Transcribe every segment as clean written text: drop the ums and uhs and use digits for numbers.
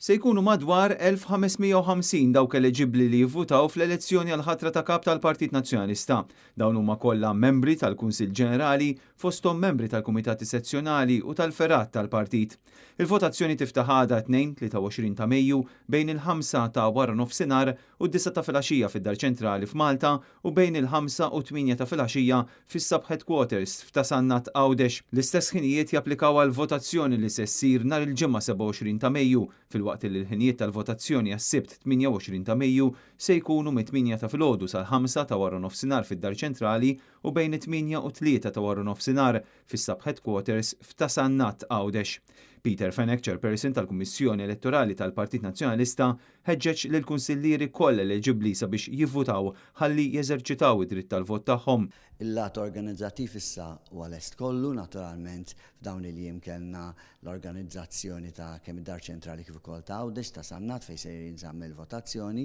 Se jkunu madwar 1,550 dawk eliġibbli li jivvutaw fl-elezzjoni għall-ħatra ta' Kap tal-Partit Nazzjonalista. Dawn huma kollha membri tal-Kunsill Ġenerali, fosthom membri tal-Kumitati Sezzjonali u tal-fergħat tal-partit. Il-votazzjoni tiftaħ għada t-Tnejn, 23 ta' Mejju, bejn il-ħamsa ta' waranofsinhar u d-disgħa ta' filgħaxija fid-Dar Ċentrali f'Malta u bejn il-ħamsa u t-tmienja ta' filgħaxija fis-Sub Headquarters f'Ta' Sannat Għawdex. L-istess ħinijiet japplikaw għall-votazzjoni li se ssir nhar il-Ġimgħa 27 ta' Mejju, filwaqt li l-ħinijiet tal-votazzjoni għas-Sibt 28 ta' Mejju se jkunu mit-tmienja ta' filgħodu sal-ħamsa ta' waranofsinhar fid-Dar Ċentrali u bejn it-tmienja u t-tlieta ta' waranofsinhar fis-Sub Headquarters f'Ta' Sannat Għawdex. Peter Fenech, Chairperson tal-Kummissjoni Elettorali tal-Partit Nazzjonalista, ħeġġeġ lill-kunsillieri kollha eliġibbli sabiex jivvutaw ħalli jeżerċitaw id-dritt tal-vot tagħhom. Il-lat organizzattiv issa huwa lest kollu, naturalment f'dawn il-jiem kellna l-organizzazzjoni ta' kemm id-Dar Ċentrali kif ukoll ta' Għawdex, ta' Sannat fejn se jinżamm il-votazzjoni.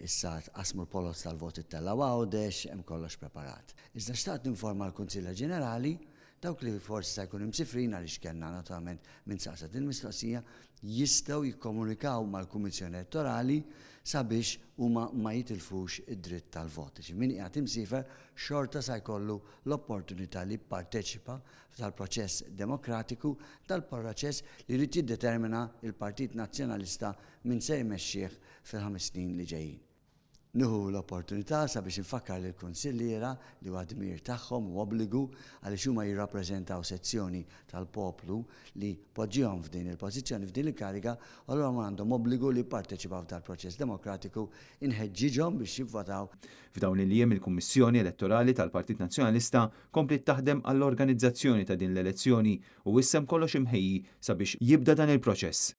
Issa tqassmu l-poloz tal-vot ittellgħu Għawdex, hemm kollox preparat. Iżda xtaqt ninforma l-Kunsillier Ġenerali Dawk li forsi sa jkunu msifrin għaliex kellna naturalment min saqsa din il-mistoqsija, jistgħu jikkomunikaw mal-Kummissjoni Elettorali sabiex huma ma jitilfux id-dritt tal-vot. Jiġifieri min qiegħed imsiefer xorta sa jkollu l-opportunità li jipparteċipa f'dal-proċess demokratiku, dal-proċess li jrid jiddetermina l-Partit Nazzjonalista min se jmexxih fil-ħames snin li ġejjin. Nieħu l-opportunità sabiex infakkar lill-Kunsilliera li huwa dmir tagħhom u obbligu għaliex huma jirrappreżentaw sezzjoni tal-poplu li poġġiehom f'din il-pożizzjoni, f'din il-kariga, u allura huma għandhom obbligu li jipparteċipaw f'dal-proċess demokratiku, inħeġġiġhom biex jivvotaw. F'dawn il-jiem il-Kummissjoni Elettorali tal-Partit Nazzjonalista kompliet taħdem għall-organizzazzjoni ta' din l-elezzjoni u issa hemm kollox imħejji sabiex jibda dan il-proċess.